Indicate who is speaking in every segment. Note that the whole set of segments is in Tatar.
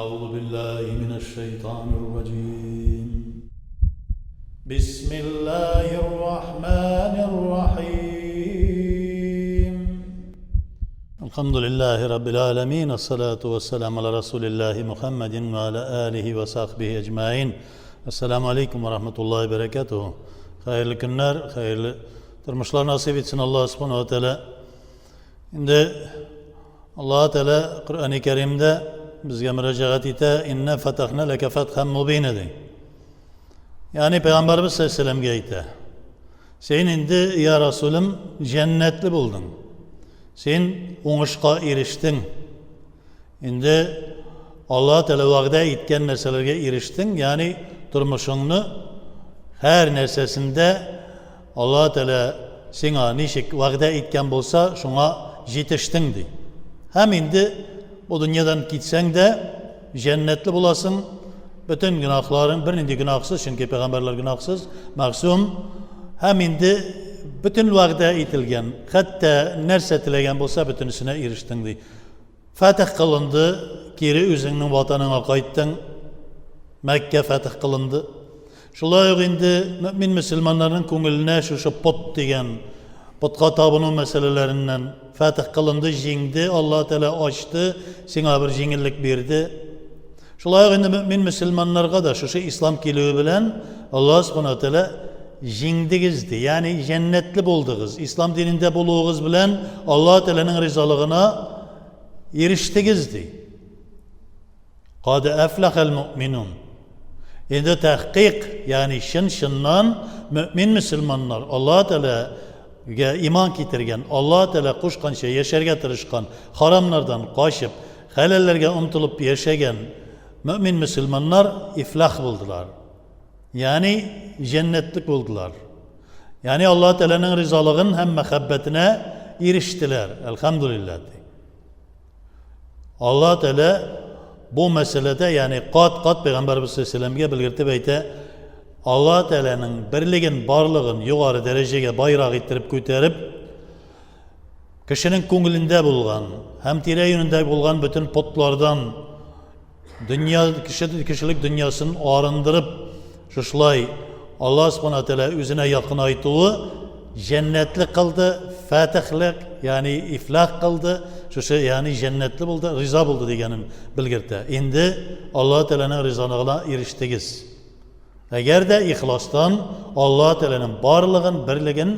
Speaker 1: أعوذ بالله من الشيطان الرجيم بسم الله الرحمن الرحيم الحمد لله رب العالمين الصلاة والسلام على رسول الله محمد وعلى آله وصحبه أجمعين السلام عليكم ورحمة الله وبركاته Хәерле көннәр, хәерле тормышлар насыйп итсен Аллаһ Субхану ва Тәгалә. Инде Аллаһ Тәгалә Коръәни Кәримдә безгә мөрәҗәгать итә, "Инна фатахна лака фатхан мубина" ди. Ягъни Пәйгамбәрбез саллаллаһу әйтә. Син инде, я Расулым, җәннәтле булдың. Син уңышка ирештең. Инде Аллаһ Тәгалә вәгъдә иткән нәрсәләргә ирештең, ягъни тормышыңны һәр нәрсәсендә Аллаһ Тәгалә сиңа ничек вәгъдә иткән булса, шуңа җитештең ди. Һәм инде бу дөньядан китсәң дә җәннәтле буласың, бөтен гөнаһларың бернинди гөнаһсыз, чөнки пәйгамбәрләр гөнаһсыз, мәгъсум. Һәм инде бөтен вәгъдә ителгән, хәтта нәрсә теләгән булса, бөтенесенә ирештең ди. Фәтех кылынды, кире үзеңнең ватаныңа кайттың. Мәккә фәтех кылынды. Шулай ук инде мөмин мөселманнарның күңеленә шушы пот дигән потка табыну мәсьәләләреннән фәтех кылынды, җиңде, Аллаһ Тәгалә ачты, сиңа бер җиңеллек бирде. Шулай ук инде мөмин мөселманнарга да шушы ислам килүе белән Аллаһ Субхану Тәгалә җиңдегез ди, ягъни җәннәтле булдыгыз. Ислам динендә булуыгыз белән Аллаһ Тәгаләнең ризалыгына ирештегез ди. Кад әфләхәл мөминун. Инде тәхкыйк, ягъни чын-чыннан мөмин мөселманнар Аллаһ Тәгаләгә иман китергән, Аллаһ Тәгалә кушканча яшәргә тырышкан, харамнардан качып, хәләлләргә омтылып яшәгән мөмин мөселманнар ифлах булдылар. Ягъни җәннәтлек булдылар. Ягъни Аллаһ Тәгаләнең ризалыгын һәм мәхәббәтенә ирештеләр. Әлхәмдулиллаһ. Аллаһ Тәгалә бу мәсьәләдә, ягъни кат-кат Пәйгамбәрбез саллаллаһу белгертеп әйтә, Аллаһ Тәгаләнең берлеген, барлыгын югары дәрәҗәгә байрак иттереп күтәреп, кешенең күңелендә булган һәм тирә-юнендә булган бөтен потлардан Дөнья, кеше, кешелек дөньясын арындырып, шушылай Аллаһ Субхана Тәгалә үзенә якынайтуы җәннәтле кылды, фәтихлек, ягъни ифлах кылды, шушы ягъни җәннәтле булды, риза булды дигәнен белгертә. Инде Аллаһ Тәгаләнең ризалыгына ирештегез. Әгәр дә ихластан Аллаһ Тәгаләнең барлыгын, берлеген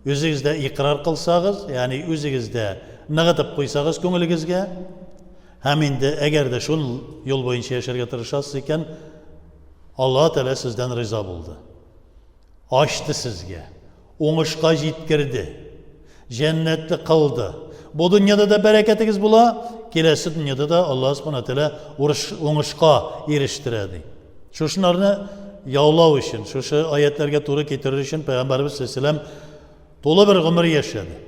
Speaker 1: үзегездә икрар кылсагыз, ягъни үзегездә ныгытып куйсагыз күңелегезгә, Һәм инде әгәр дә шул юл буенча яшәргә тырышасыз икән, Аллаһ Тәгалә сездән риза булды. Ачты сезгә, уңышка җиткерде, җәннәтле кылды. Бу дөньяда да бәрәкәтегез була, киләсе дөньяда да Аллаһ Субхана Тәгалә уңышка ирештерә ди. Шушыларны яулау өчен, шушы аятларга туры китерер өчен Пәйгамбәрбез саллаллаһу тулы бер гомер яшәде.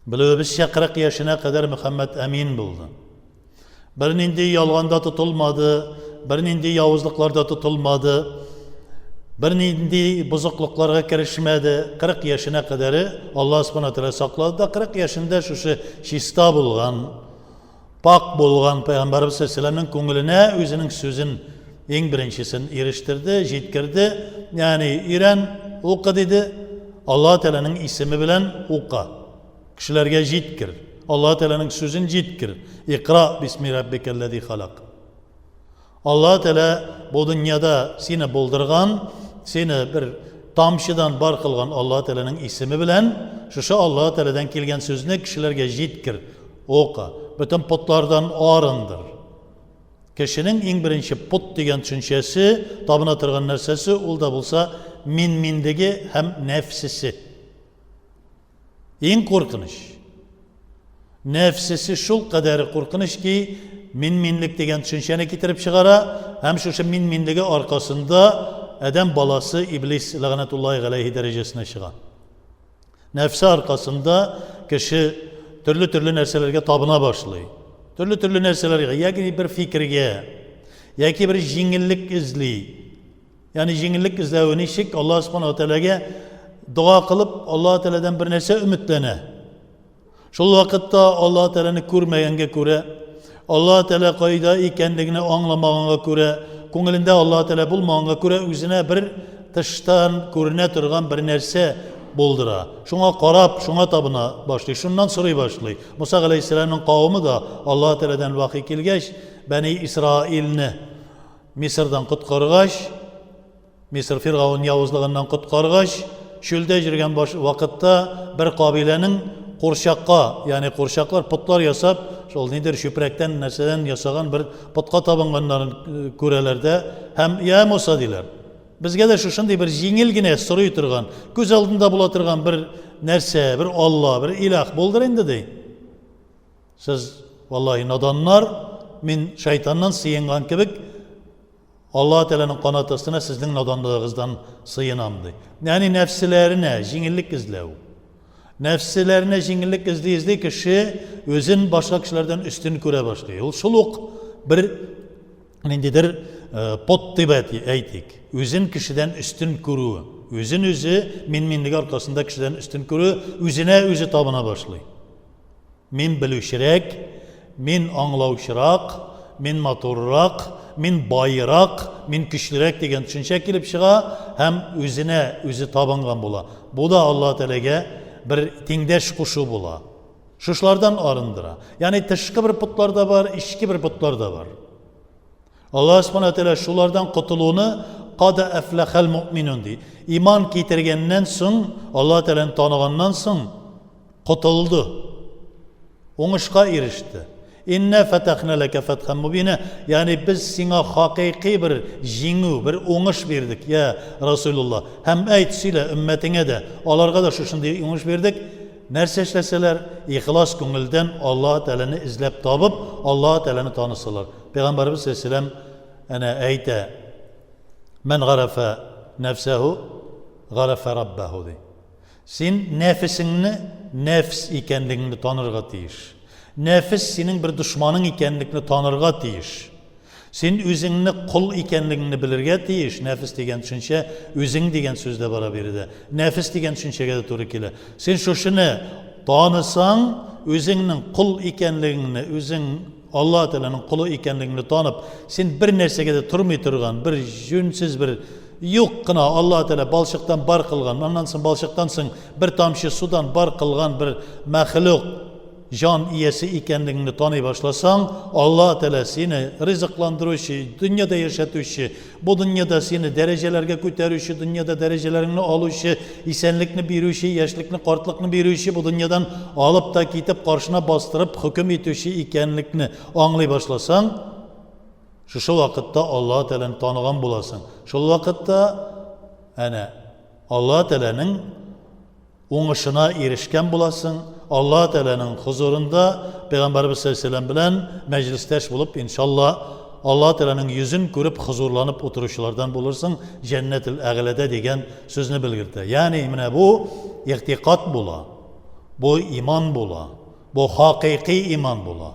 Speaker 1: Белүебезчә, 40 яшенә кадәр Мөхәммәд Әмин булды. Бернинди ялганда тотылмады, бернинди явызлыкларда тотылмады, бернинди бозыклыкларга керешмәде. 40 яшенә кадәре Аллаһ Субхана Тәгалә саклады да 40 яшендә шушы чиста булган, пак булган Пәйгамбәрбез саллаллаһу күңеленә үзенең сүзен иң беренчесен ирештерде, җиткерде. Ягъни өйрән, укы диде. Аллаһ Тәгаләнең исеме белән укы. Кешеләргә җиткер. Аллаһ Тәгаләнең сүзен җиткер. Икра бисми раббикәлләзи халак. Аллаһ Тәгалә бу дөньяда сине булдырган, сине бер тамчыдан бар кылган Аллаһ Тәгаләнең исеме белән шушы Аллаһ Тәгаләдән килгән сүзне кешеләргә җиткер, укы, бөтен потлардан арындыр. Кешенең иң беренче пот дигән төшенчәсе, табына торган нәрсәсе, ул да булса мин-минлеге һәм нәфсесе. Иң куркыныч. Нәфсесе шул кадәр куркыныч ки, мин-минлек дигән төшенчәне китереп чыгара һәм шушы мин-минлеге аркасында адәм баласы иблис ләгънәтуллаһи галәйһи дәрәҗәсенә чыга. Нәфсе аркасында кеше төрле-төрле нәрсәләргә табына башлый. Төрле-төрле нәрсәләргә, ягъни бер фикергә, яки бер җиңеллек эзли. Ягъни җиңеллек эзләве ничек? Аллаһ Субхану ва Тәгаләгә дога кылып, Аллаһ Тәгаләдән бер нәрсә өметләнә. Шул вакытта Аллаһ Тәгаләне күрмәгәнгә күрә, Аллаһ Тәгалә кайда икәнлегне аңламаганга күрә, күңелендә Аллаһ Тәгалә булмаганга күрә үзенә бер тыштан күренә торган бер нәрсә булдыра. Шуңа карап, шуңа табына башлый, шуннан сорый башлый. Муса галәйһиссәламнең кавымы да Аллаһ Тәгаләдән вахи килгәч, Бәни Исраилне Мисырдан коткаргач, Мисыр фиргавен явызлыгыннан коткаргач, чүлдә йөргән баш вакытта бер кабиләнең курчакка, ягъни курчаклар потлар ясап, шул нидер чүпрәктән нәрсәдән ясаган бер потка табынганнарын э, күрәләр дә һәм я Муса диләр. Безгә дә шушындый бер җиңел генә сорый торган, күз алдында була торган бер нәрсә, бер Алла, бер илаһ булдыр инде ди. Сез, валлаһи, наданнар, мин шайтаннан сыенган кебек, Аллаһ Тәгаләнең канаты астына сезнең наданлыгыгыздан сыенам, ди. Ягъни нәфселәренә җиңеллек эзләү. Нәфселәренә җиңеллек эзли-эзли кеше үзен башка кешеләрдән өстен күрә башлый. Ул шул ук бер ниндидер э, пот дип әйтик. Үзен кешедән өстен күрү, үзен үзе мин-минлеге аркасында кешедән өстен күрү, үзенә үзе табына башлый. Мин белүчерәк, мин аңлаучырак, мин матуррак, мин баерак, мин көчлерәк дигән төшенчә килеп чыга һәм үзенә үзе табынган була. Бу да Аллаһ Тәгаләгә бер тиңдәш кушу була. Шушылардан арындыра. Ягъни тышкы бер потлар да бар, эчке бер потлар да бар. Аллаһ Субхана Тәгалә шулардан котылуны кад әфләхәл муъминун ди. Иман китергәннән соң, Аллаһ Тәгаләне таныганнан соң котылды. Уңышка иреште. Инна фатахна лака фатхан мубина, ягъни без сиңа хакыйкый бер җиңү, бер уңыш бирдек, я Расулулла. Һәм әйт, сөйлә өммәтеңә дә, аларга да шушындый уңыш бирдек. Нәрсә эшләсәләр, ихлас күңелдән Аллаһ Тәгаләне эзләп табып, Аллаһ Тәгаләне танысалар. Пәйгамбәребез саллаллаһу әнә әйтә, Мән гарафа нәфсәһу, гарафа раббаһу ди. Син нәфесеңне нәфс икәнлегеңне танырга тиеш. Нәфес синең бер дошманың икәнлекне танырга тиеш. Син үзеңне кол икәнлегеңне белергә тиеш. Нәфес дигән төшенчә үзең дигән сүз дә бара биредә. Нәфес дигән төшенчәгә дә туры килә. Син шушыны танысаң, үзеңнең кол икәнлегеңне, үзең Алла Тәгаләнең колы икәнлегеңне танып, син бер нәрсәгә дә тормый торган, бер җүнсез бер юк кына Алла Тәгалә балчыктан бар кылган, аннан соң балчыктан соң бер тамчы судан бар кылган бер мәхлук җан иясе икәнлегеңне таный башласаң, Алла Тәгалә сине ризыкландыручы, дөньяда яшәтүче, бу дөньяда сине дәрәҗәләргә күтәрүче, дөньяда дәрәҗәләреңне алучы, исәнлекне бирүче, яшьлекне, картлыкны бирүче, бу дөньядан алып та китеп, каршына бастырып хөкем итүче икәнлекне аңлый башласаң, шушы вакытта Алла Тәгаләне таныган буласың. Шул вакытта әнә Алла Тәгаләнең уңышына ирешкән буласың, Аллаһ Тәгаләнең хозурында Пәйгамбәребез саллаллаһу белән мәҗлестәш булып, иншалла, Аллаһ Тәгаләнең йөзен күреп хозурланып утыручылардан булырсың, җәннәтел әгъләдә дигән сүзне белгертә. Ягъни менә бу игътикад була, бу иман була, бу хакыйкый иман була.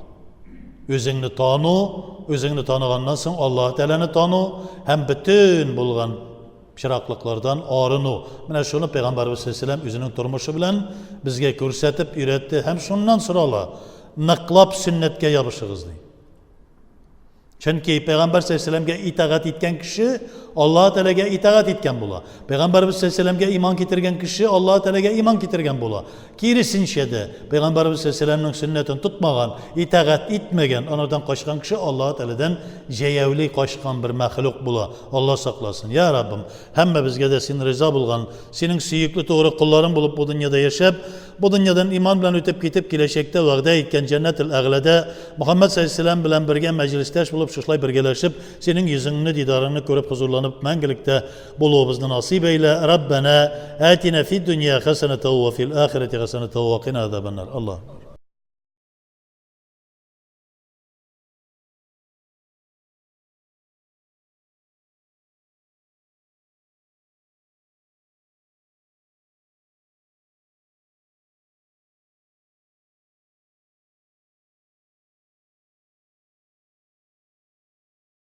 Speaker 1: Үзеңне тану, үзеңне таныганнан соң Аллаһ Тәгаләне тану һәм бөтен булган Пычраклыклардан арыну. Менә шуны Пәйгамбәребез саллаллаһу алейһи үзенең тормышы белән безгә күрсәтеп өйрәтте һәм шуннан сорала, ныклап сөннәткә ябышыгыз ди. Чөнки Пәйгамбәр саллаллаһу алейһи итагать иткән кеше Аллаһ Тәгаләгә итагать иткән була. Пәйгамбәребез саллаллаһу алейһи иман китергән кеше Аллаһ Тәгаләгә иман китергән була. Киресенчә дә, Пәйгамбәребез саллаллаһу алейһи сөннәтен тотмаган, итагать итмәгән, анардан качкан кеше Аллаһ Тәгаләдән җәяүли качкан бер мәхлук була. Алла сакласын. Я Раббым, һәммәбезгә дә син риза булган, синең сөекле тугры колларың булып бу дөньяда яшәп, бу дөньядан иман белән үтеп китеп, киләчәктә вәгъдә иткән җәннәтел әгъләдә Мөхәммәд саллаллаһу белән бергә мәҗлестәш булып, шушылай бергәләшеп, синең йөзеңне, дидарыңны күреп хозурланып мәңгелектә булуыбызны насыйп әйлә. Раббана атина фид дөнья хәсәнәтә ва фил ахирәти хәсәнәтә ва кина азабаннар. Аллаһ.